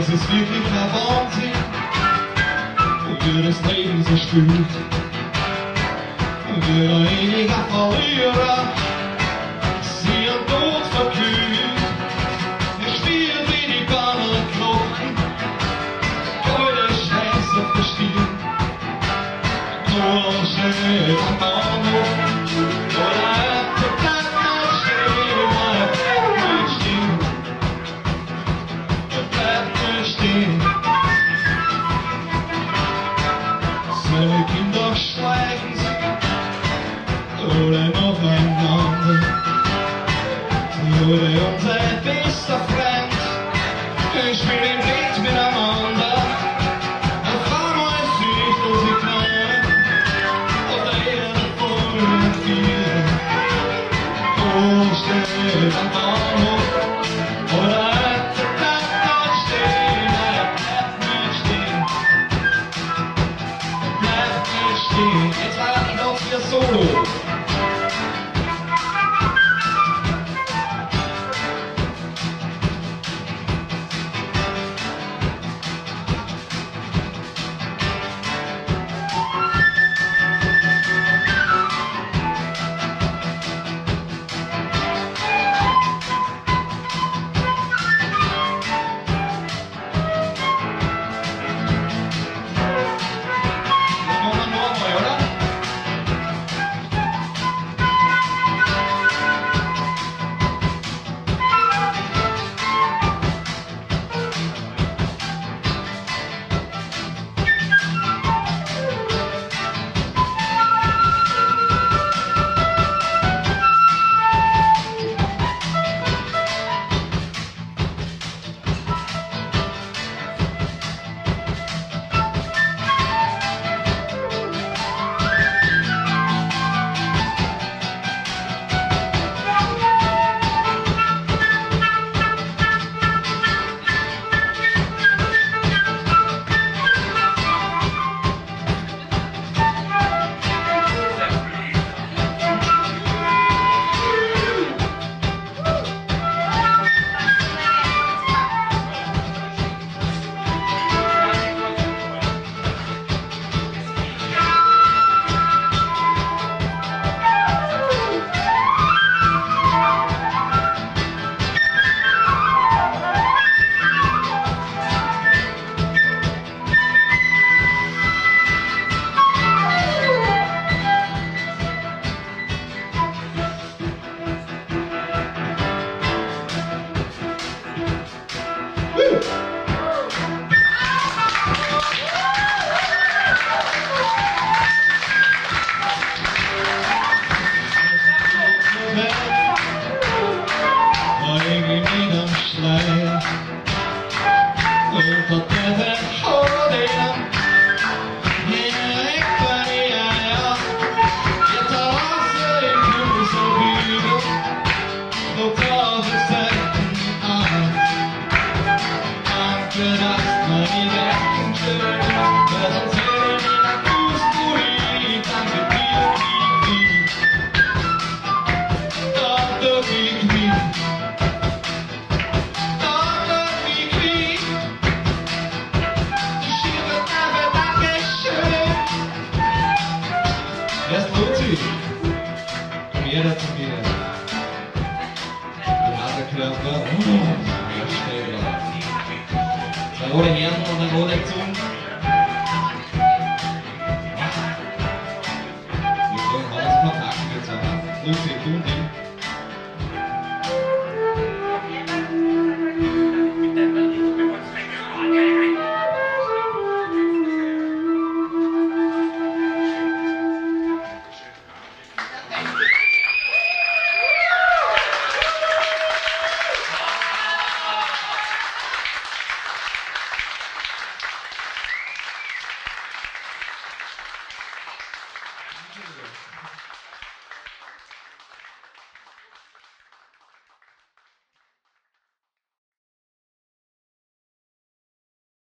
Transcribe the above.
Es ist wirklich ein Wahnsinn, wie das Leben so spielt. Wie ein ewiger Verlierer sie am Tod verkühlt. Er spielt wie die Bannenknochen, goldene Scheiß auf der Stirn. Nur steht am Bahnhof, oder er bleibt noch stehen, er bleibt nicht stehen. Er bleibt nicht stehen. Seine Kinder schweigen sie, oder noch einander. Oder unser bester Freund, ich spiel im Lied miteinander. Auf einmal sieht er sie klein, auf der Erde voll mit dir. Oh, steht am Bahnhof, oder er bleibt dort stehen, er bleibt nicht stehen. Er bleibt nicht stehen. Jetzt war ich auf ihr Solo. Jeder zu mir. Die Haserkörper, der Rote Herren und der rote Zug.